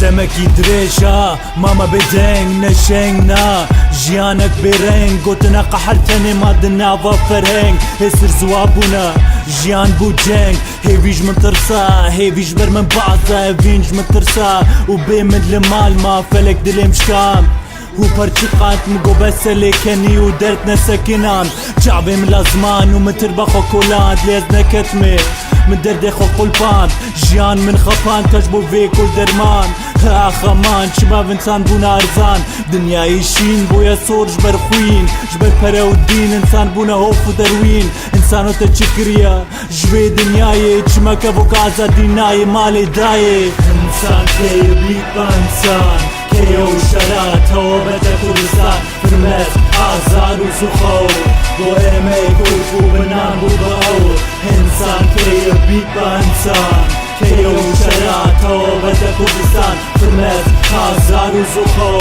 دەمەکی درێژە مامە بێدەنگ نەشەنگ نا ژیانەک بێرەنگ گوتنە قەحر تەنێ ما دناوە فەرهەنگ هێسر زوا بوونە ژیان بوو جەنگ هێویش من ترسا هێویش بەر من بازە ڤینج من ترسا و بێ من لە مالما فەلەک دلێم شکان و پەرچقات مگۆ بەسە لێکەنی و دەرد نەسەکنان چاوێم لە زمان و متر بەخۆ کۆلاند لێز نەکەتمێ من دەردێ خۆ قولپاند ژیان من خەپان کەش بۆ ڤێکول دەرمان ئاخەمان چما ئینسان بوون ئارزان دنیای شین بووە سۆر ژبەر خوین ژبەر پەرە و دین ئینسان بوونە هۆف و دەروین ئینسانۆ تە چ کریە ژوێ دنیایێ چمەکە بۆ کە ئازادی نایێ مالێ دایێ ئینسان کێیە بیت بە ئینسان کێیە و شەراتەوە بەتە کوردستان فرمێسک ئازار و زوخەو بۆ ئێمەی کورد بوو بە نان بوو بە ئەو ئینسان کێیە بیت بە ئینسان کێیە و شەراتەوە بەتە کوردستان فرمێسک ئازار و زوخەو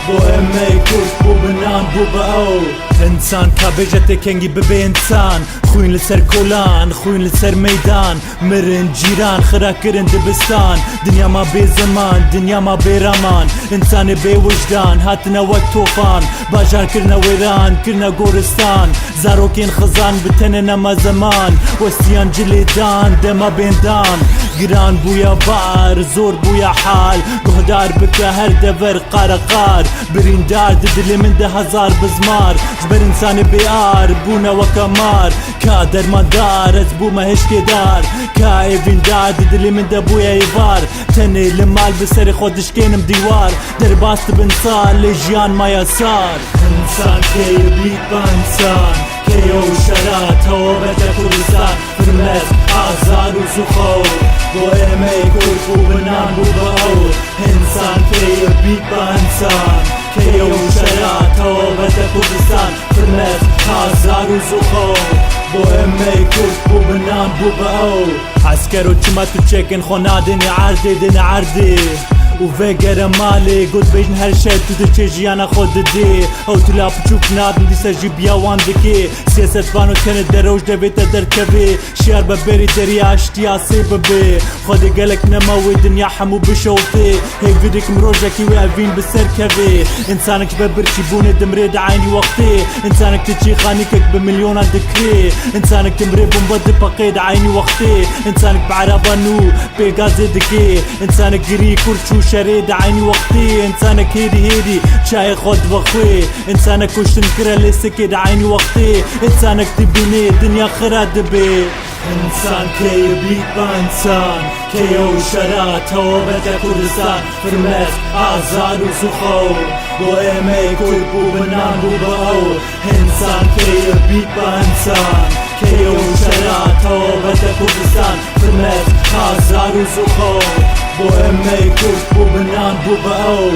بۆ ئێمەی کورد بوو بە نان بوو بە ئەو ئینسان کا بێژە تێکەنگی ببێ ئینسان خوین لەسەر کۆلان خوین لەسەر مەیدان مرن جیران خراکردن دبستان دنیا ما بێ زمان دنیا ما بێرامان ئینسانێ بێ وجدان هاتنە وەک تۆفان باژارکردنە وێران کردنە گۆرستان زارۆکێن خزان بتەنە نەما زەمان وەستیان جلێدان دەما بێندان گران بووە بار زۆر بووە حال گۆهدار بکە هەر دەڤەر قارەقار بریندار ددلێ من ده هەزار بزمار ژبەر ئینسانێ بێئار بوونەوە کەمار کا دەرماندار ئەز بوومە هێشتێدار کا ئێڤیندار ددلێ من دەبووە ئێڤار تەنێ لە مال بەسەرێ خۆ دشکێنم دیوار دەرباست بن سال لێ ژیان مایە سار ئینسان کێیە بیت بە ئینسان کێیە و شەراتەوە بەتە کوردستان فرمێسک ئازار و زوخەو بۆ ئێمەی کورد بوو بە نان بوو بە ئەو ئینسان کێیە بیت بە ئینسان کێیە و شەراتەوە بەتە کوردستان فرمێسک ئازار و زوخەو بۆ ئێمەی کورد بوو بە نان بوو بە ئەو عەسکەر و چما تو چێکن خۆ نادێنێ عەردێ دێنە عەردێ و ڤێگەرە مالێ گوت بێژن هەر شەر تو دچێ ژیانە خۆ ددێ ئەو تو لا بچووک نادن دیسە ژی بیاوان دکێ سیاسەتڤان و تەنە دەرەوش دەبێتە دەرکەوێ شیار بە بێری دەریا ئاشتیا سێ ببێ خودێ گەلک نەماوێ دنیا هەموو بشەوتێ هێڤیرێکم ڕۆژەکی وێ ئەڤین بسەر کەوێ ئینسانێک بە برچی بوونێ دمرێ دعاینی وەختێ ئینسانێک تچی خانیکێک بە ملیۆنان دکرێ ئینسانێک دمرێ بۆمبە دپەقێ دعاینی وەختێ ئینسانێک بە عەرەبە نوو پێگازێ دکێ ئینسانێک گری کورچ و شەرێ دعاینی وەختێ ئینسانێک هێدی هێدی چای خۆت بەخوێ ئینسانێک کوشتن کرە لێ سکێ دعاینی وەختێ ئینسانێک دبینێ دنیا خرا دبێ ئینسان کێیە بیت بە ئینسان کێیە و شەراتەوە بەتە کوردستان فرمێسک ئازار و زوخەو بۆ ئێمەی کورد بوو بە نان بوو بە ئەو ئینسان کێیە بیت بە ئینسان کێیە و شەراتەوە بەتە کوردستان فرمێسک ئازار و زوخەو بۆ ئێمەی کورد بوو بە نان بوو بە ئەو.